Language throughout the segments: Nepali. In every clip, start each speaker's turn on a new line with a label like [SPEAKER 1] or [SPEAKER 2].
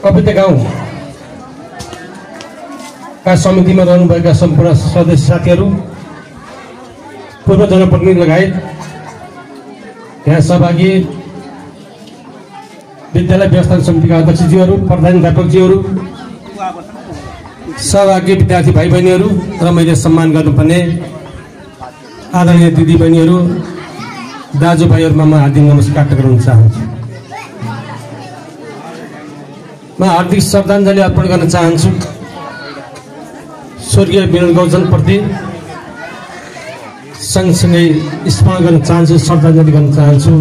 [SPEAKER 1] कविता गाउँका समितिमा रहनुभएका सम्पूर्ण सदस्य साथीहरू, पूर्व जनप्रतिनिधि लगायत यहाँ सहभागी विद्यालय व्यवस्थापन समितिका अध्यक्षज्यूहरू, प्रधानाध्यापकज्यूहरू, सहभागी विद्यार्थी भाइ बहिनीहरू र मैले सम्मान गर्नुपर्ने आदरणीय दिदी बहिनीहरू, दाजुभाइहरूमा म हार्दिक नमस्कार गर्न चाहन्छु। म हार्दिक श्रद्धाञ्जली अर्पण गर्न चाहन्छु स्वर्गीय विनोद गौचनप्रति, सँगसँगै स्मरण गर्न चाहन्छु, श्रद्धाञ्जली गर्न चाहन्छु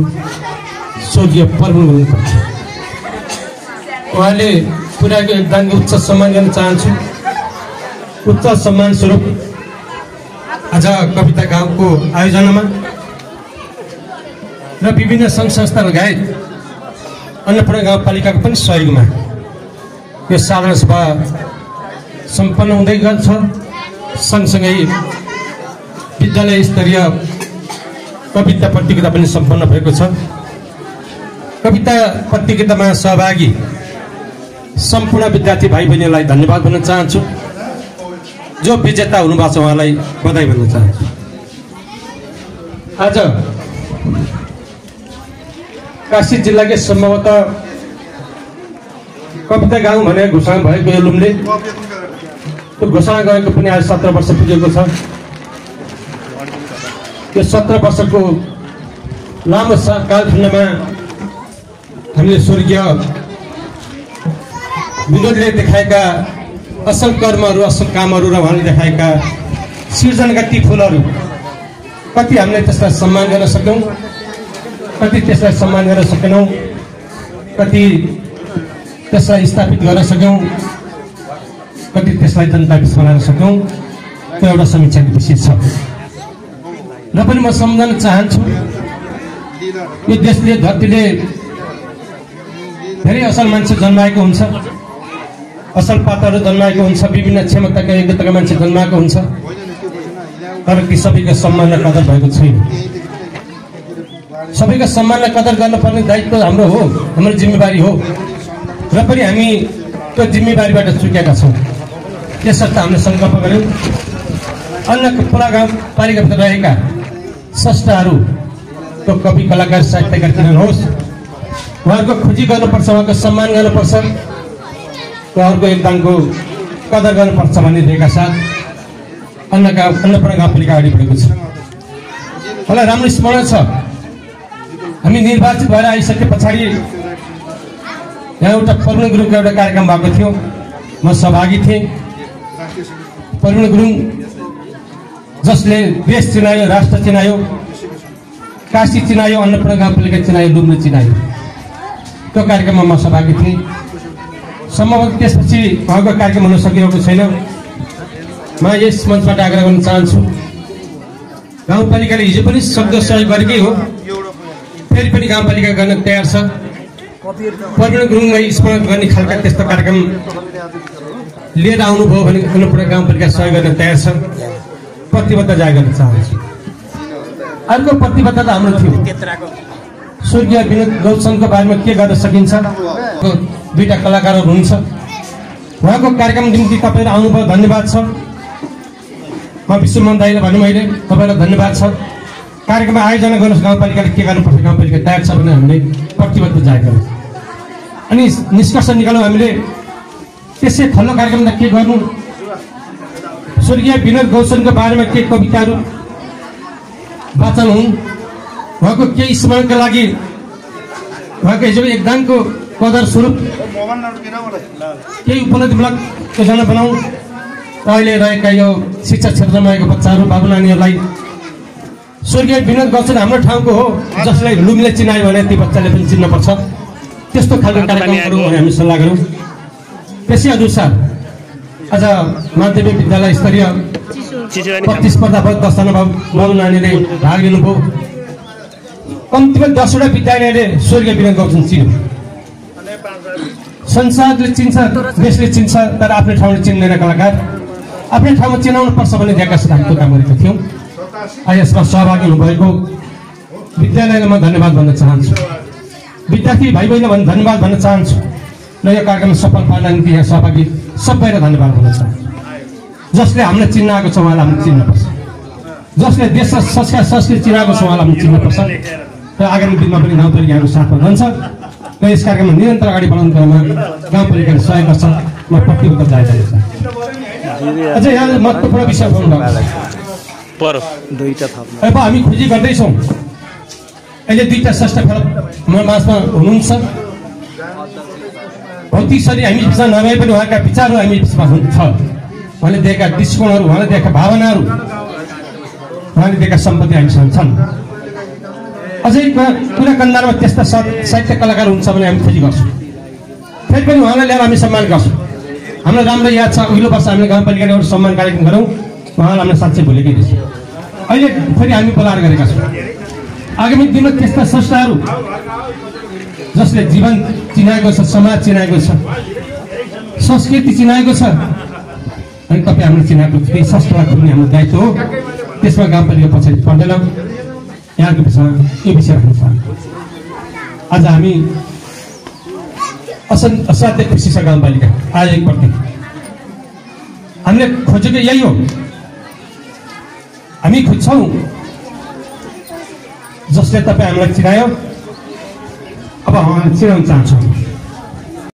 [SPEAKER 1] स्वर्गीय प्रवीण गुरुङप्रति। उहाँले पुर्याएको योगदानको उच्च सम्मान गर्न चाहन्छु। उच्च सम्मान स्वरूप आज कविता गाउँको आयोजनामा र विभिन्न सङ्घ संस्था लगायत अन्नपूर्ण गाउँपालिकाको पनि सहयोगमा यो साधारण सभा सम्पन्न हुँदै गर्छ। सँगसँगै विद्यालय स्तरीय कविता प्रतियोगिता पनि सम्पन्न भएको छ। कविता प्रतियोगितामा सहभागी सम्पूर्ण विद्यार्थी भाइ बहिनीलाई धन्यवाद भन्न चाहन्छु। जो विजेता हुनुभएको छ उहाँलाई बधाई भन्न चाहन्छु। आज काशी जिल्लाकै सम्भवतः कविता गाउँ भनेर घोषणा भएको यो लुम्ले त्यो घोषणा गरेको पनि आज 17 वर्ष पुगेको छ। यो 17 वर्षको लामो कालखण्डमा हामीले स्वर्गीय विनोदले देखाएका असल कर्महरू, असल कामहरू र उहाँले देखाएका सृजनका ती फुलहरू कति हामीले त्यसलाई सम्मान गर्न सक्यौँ, कति त्यसलाई सम्मान गर्न सकेनौँ, कति त्यसलाई स्थापित गर्न सक्यौँ, कति त्यसलाई जनता बिच बनाउन सक्यौँ, त्यो एउटा समीक्षाको विषय छ। र पनि म सम्झन चाहन्छु यो देशले, धरतीले धेरै असल मान्छे जन्माएको हुन्छ, असल पात्रहरू जन्माएको हुन्छ, विभिन्न क्षमताका योग्यताका मान्छे जन्माएको हुन्छ, तर ती सबैको सम्मान र कदर भएको छैन। सबैको सम्मान र कदर गर्नुपर्ने दायित्व हाम्रो हो, हाम्रो जिम्मेवारी हो। र पनि हामी त्यो जिम्मेवारीबाट चुकेका छौँ। त्यसर्थ हामीले सङ्कल्प गऱ्यौँ अन्नपूर्ण गाउँपालिकाभित्र रहेका स्रष्टाहरू, त्यो कवि, कलाकार, साहित्यकार किन नहोस्, उहाँहरूको खोजी गर्नुपर्छ, उहाँको सम्मान गर्नुपर्छ, उहाँहरूको योगदानको कदर गर्नुपर्छ भन्ने ध्येयका साथ अन्नपूर्ण गाउँपालिका अगाडि बढेको छ। मलाई राम्रो स्मरण छ, हामी निर्वाचित भएर आइसके पछाडि यहाँ एउटा प्रवीण गुरुङको एउटा कार्यक्रम भएको थियो, म सहभागी थिएँ। प्रवीण गुरुङ जसले देश चिनायो, राष्ट्र चिनायो, काशी चिनायो, अन्नपूर्ण गाउँपालिका चिनायो, लुम्ले चिनायो, त्यो कार्यक्रममा म सहभागी थिएँ। सम्भवतः त्यसपछि उहाँको कार्यक्रम हुन सकिरहेको छैन। म यस मञ्चबाट आग्रह गर्न चाहन्छु, गाउँपालिकाले हिजो पनि सक्दो सहयोग गरेकै हो, फेरि पनि गाउँपालिका गर्न तयार छ। प्रवीण गुरुङलाई स्मरण गर्ने खालका त्यस्तो कार्यक्रम लिएर आउनुभयो भने अन्नपूर्ण गाउँपालिका सहयोग गर्न तयार छ। प्रतिबद्धता जाहेर गर्न चाहन्छु। अर्को प्रतिबद्धता हाम्रो थियो, स्वर्गीय विनोद गौचनको बारेमा के गर्न सकिन्छ। दुईटा कलाकारहरू हुनुहुन्छ, उहाँको कार्यक्रम निम्ति तपाईँहरू आउनुभयो, धन्यवाद छ। म विश्वमोहन दाइलाई भन्नु, मैले तपाईँलाई धन्यवाद छ। कार्यक्रम आयोजना गर्नुहोस्, गाउँपालिकाले के गर्नुपर्छ, गाउँपालिका तयार छ भने हामीले प्रतिबद्ध जाहेर गर्छौँ। अनि निष्कर्ष निकालौँ हामीले त्यसै खल्लो कार्यक्रममा के गर्नु, स्वर्गीय विनोद गौचनको बारेमा के कविताहरू वाचन हुन्, उहाँको केही स्मरणका लागि उहाँको हिजो योगदानको कदर स्वरूप केही उपलब्धिमूलक योजना बनाउँ। अहिले रहेका यो शिक्षा क्षेत्रमा रहेका बच्चाहरू, बाबु नानीहरूलाई स्वर्गीय विनोद गौचन हाम्रो ठाउँको हो, जसलाई लुम्ले चिनायो भने ती बच्चाले पनि चिन्नुपर्छ। त्यस्तो खालको कार्यक्रमहरू हामी सल्लाह गऱ्यौँ। त्यसै अनुसार आज माध्यमिक विद्यालय स्तरीय प्रतिस्पर्धा भयो, 10 जना बाबु नानीले भाग लिनुभयो। कम्तीमा 10 वटा विद्यालयले स्वर्गीय विनोद गौचन चिन्यो। संसारले चिन्छ, देशले चिन्छ, तर आफ्नै ठाउँले चिन्दैन। कलाकार आफ्नै ठाउँमा चिनाउनु पर्छ भन्ने ध्येयका साथ हामी काम गरेका थियौँ। यसमा सहभागी हुनुभएको विद्यालयलाई म धन्यवाद भन्न चाहन्छु। विद्यार्थी भाइ बहिनीलाई धन्यवाद भन्न चाहन्छु। र यो कार्यक्रम सफल पार्नका निम्ति यहाँ सहभागी सबैलाई धन्यवाद भन्न चाहन्छु। जसले हामीलाई चिन्न आएको छ उहाँलाई हामीले चिन्नुपर्छ, जसले देश र संस्कृति चिनाएको छ उहाँलाई हामीले चिन्नुपर्छ र आगामी दिनमा पनि गाउँपालिकाको साथमा रहन्छ र यस कार्यक्रममा निरन्तर अगाडि बढाउनु क्रममा गाउँपालिकाले सहयोग गर्छ। म प्रतिबद्ध जायजाले छ। अझै यहाँ महत्त्वपूर्ण विषय अब हामी खोजी गर्दैछौँ। अहिले 2टा श्रेष्ठ फेला माझमा हुनुहुन्छ। भौतिकशरी हामी बिचमा नभए पनि उहाँका विचारहरू हामी बिचमा हुन्छ। उहाँले दिएका दृष्टिकोणहरू, उहाँले दिएका भावनाहरू, उहाँले दिएका सम्पत्ति हामीसँग छन्। अझै कुरा कन्दारमा त्यस्ता साहित्य कलाकार हुन्छ भने हामी खोजी गर्छौँ। फेरि पनि उहाँलाई ल्याएर हामी सम्मान गर्छौँ। हामीलाई राम्रो याद छ, अघिल्लो वर्ष हामीले गाउँपालिकाले एउटा सम्मान कार्यक्रम गऱ्यौँ, उहाँलाई हामीले साँच्चै भुलेकै रहेछ। अहिले फेरि हामी बोलाएर गरेका छौँ। आगामी दिनमा त्यस्ता संस्थाहरू जसले जीवन चिनाएको छ, समाज चिनाएको छ, संस्कृति चिनाएको छ, अनि तपाईँ हाम्रो चिनाएको त्यही संस्थालाई खोज्ने हाम्रो दायित्व हो। त्यसमा गाउँपालिका पछाडि पर्दैन। यहाँको विषयमा यो विषय राख्न चाहन्छु। आज हामी असाध्यै खुसी छ गाउँपालिका आयोजकप्रति। हामीले खोजेको यही हो। हामी खोज्छौँ जसले तपाईँ हामीलाई चिनायो, अब हामी चिनाउन चाहन्छौँ।